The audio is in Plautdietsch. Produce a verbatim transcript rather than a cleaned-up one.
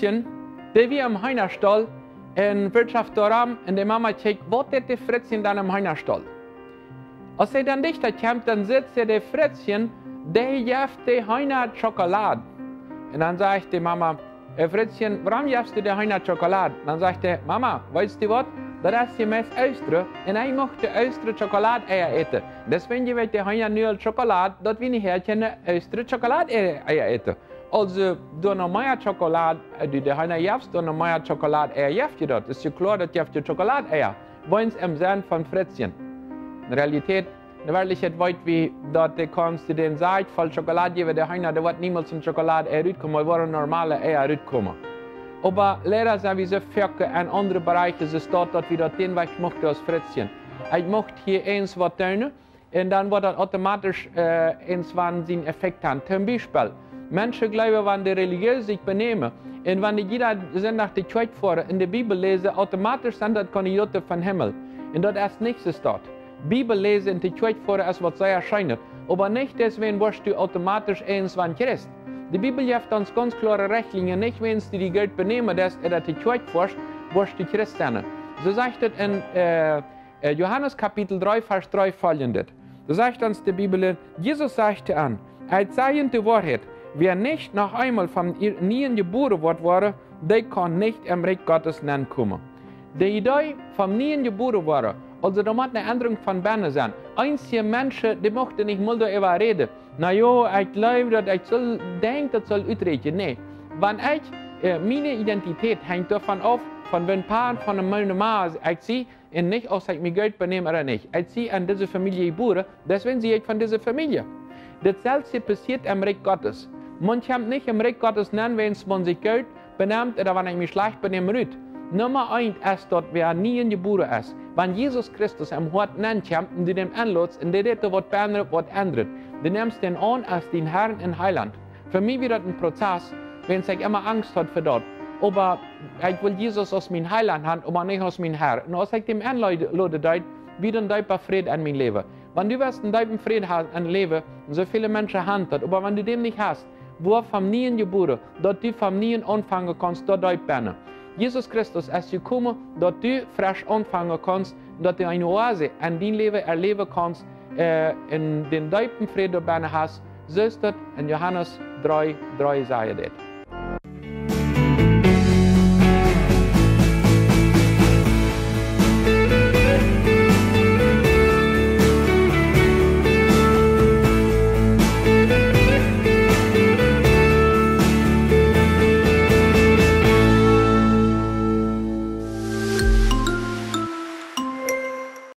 Fritzchen, dee wia em Heenastaul un wirtschaft doarom, un de Mama kjikjt, waut deit de Fritzchen dan em Heenastaul? Aus see dan dichta kjemt, dan sitt see de Fritzchen, dee jeft de Heena Schokolad. Un dan sajcht de Mama: "Ä, Fritzchen, wuarom jefst du de Heena Schokolad?" Dan sajcht dee: "Mama, weetst du waut? Daut es hia meist Oostren, un ekj mucht de Oostren Schokolad-Eia äten. Deswäajen jeef ekj de Heena nu aul Schokolad, daut wie nohäa kjennen Oostren Schokolad-Eia äten." Aulsoo, doa noch mea Schokolad, ä, du de Heena jefst, doa noch mea Schokolad-Eia jeft je daut. Es je kloa, daut jeft je Schokolad-Eia. Woans em Senn von Fritzchen. En Realität, en Werkjlichkjeit weet wie, daut de kaust dän Sach voll Schokolad jäwen, de Heena, doa woat niemols een Schokolad-Ei rutkomen, doa woaren normale Eia rutkomen. Oba leida sent wie soo foaken en aundre Bereiche, soo staut daut wie daut dän Wajch muchten aus Fritzchen. Ekj mucht hia eens waut doonen, un dan woat daut automatisch, ä, eens wan sien Effekt haben. Toom Biespel, Menschen jleewen, wan dee relijees sikj benämen, un wan dee jieda Sindach de Kjoakj foaren un de Bibel läsen, automatisch sent daut Kandidoten von Himmel. Un daut es nich soo staut. Bibel läsen un de Kjoakj foaren es waut sea scheenet, oba nich deswäajen woascht du automatisch eens wan Christ. De Bibel jeft ons gaunz kloare Rechtlinjen, nich wäajens du die goot benämen deist ooda de Kjoakj foascht, woascht du Christ sennen. Soo sajcht et en, ä, ä, Johanes Kapitel dree, Varsch dree foljendet. Doa sajcht ons de Bibel: "Jesus sajcht an: Ekj saj junt de Woarheit, wäa nich noch eemol vom ir-, nieen jebuaren woat woaren, dee kaun nich em Rikj Gottes nenkomen." De Idee vom nieen jebuaren woaren, aulsoo doa mott eene Endrunk von bennen sennen. Eenje Menschen, dee muchten nich mol doaräwa räden. "Na jo, ekj jleew daut, ekj sull, denkj daut sull uträakjen." Nä. Wan ekj, ä, miene Identität henjt doavon auf, von woo een Papa un von eene Mama ekj sie, un nich aus ekj mie goot benäm ooda nich. Ekj sie en dise Famielje jebuaren, deswäajen sie ekj von dise Famielje. Daut selwje passieet em Rikj Gottes. Maun kjemt nich em Rikj Gottes nenn, wäajens maun sikj goot benemt ooda wan ekj mie schlajcht benäm, rut. Numma eent es daut, wäa nieen jebuaren es. Wan Jesus Christus em Hoat nenkjemt un du dän enlodst un dee deit waut bennen, waut endren. Du nemst dän aun aus dien Herr un Heilaunt. Fa mie wia daut een Prozess, wäajens ekj emma Angst haud fa daut. Oba ekj wull Jesus aus mien Heilaunt haben, oba nich aus mien Herr. Un aus ekj dän enloden deed, wia een deepa Fräd en mien Läwen. Wan du west een deepen Fräd haben en Läwen, un soo väle Menschen haben daut, oba wan du dän nich hast, woa vom nieen jebuaren, daut du vom nieen aunfangen kaust, doa deep bennen. Jesus Christus es jekomen, daut du fresch aunfangen kaust, daut du eene Oase en dien Läwen erläwen kaust, ä, un dän deepen Fräd doa bennen hast, soo aus daut en Johanes dree, dree sajcht daut.